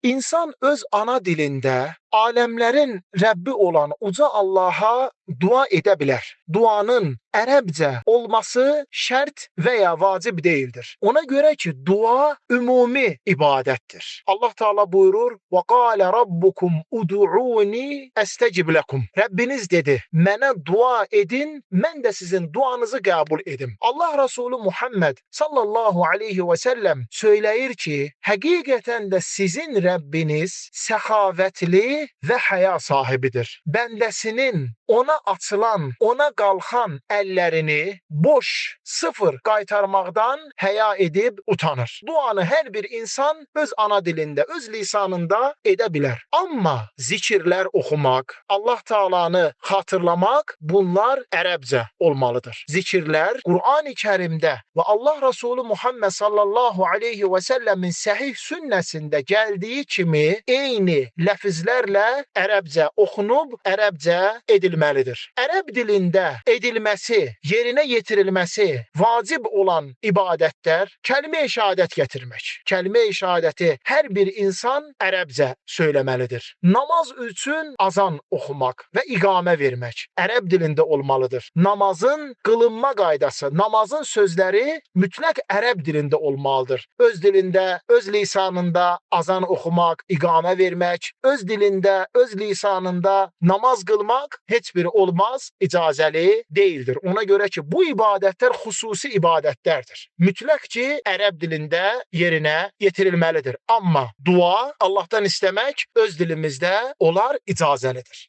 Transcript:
İnsan öz ana dilində aləmlərin Rəbbi olan uca Allaha dua edə bilər. Duanın ərəbcə olması şərt və ya vacib deyildir. Ona görə ki, dua ümumi ibadətdir. Allah Teala buyurur: "Və qala rabbukum ud'uni estecib lekum." Rəbbiniz dedi: "Mənə dua edin, mən də sizin duanızı qəbul edim." Allah Resulü Muhammed sallallahu aleyhi və səlləm söyləyir ki, həqiqətən də sizin Rəbbiniz səxavətli və həya sahibidir. Bəndəsinin ona açılan, ona qalxan əllərini boş, sıfır qaytarmaqdan həya edib utanır. Duanı hər bir insan öz ana dilində, öz lisanında edə bilər. Amma zikirlər oxumaq, Allah Taalanı xatırlamaq, bunlar ərəbcə olmalıdır. Zikirlər Qur'an-ı Kərimdə və Allah Resulü Muhammed sallallahu aleyhi və səlləmin səhih sünnəsində gəldiyi kimi eyni ləfizlərlə ərəbcə oxunub, ərəbcə edilməlidir. Ərəb dilində edilməsi, yerinə yetirilməsi vacib olan ibadətlər kəlmə-i şəhadət gətirmək. Kəlmə-i şəhadəti hər bir insan ərəbcə söyləməlidir. Namaz üçün azan oxumaq və iqamə vermək ərəb dilində olmalıdır. Namazın qılınma qaydası, namazın sözləri mütləq ərəb dilində olmalıdır. Öz dilində, öz lisanında azan oxumaq, iqamə vermək, öz dilində, öz lisanında namaz qılmaq heç biri olmaz, icazəli deyildir. Ona görə ki, bu ibadətlər xüsusi ibadətlərdir. Mütləq ki, ərəb dilində yerinə yetirilməlidir. Amma dua, Allahdan istəmək öz dilimizdə olar, icazəlidir.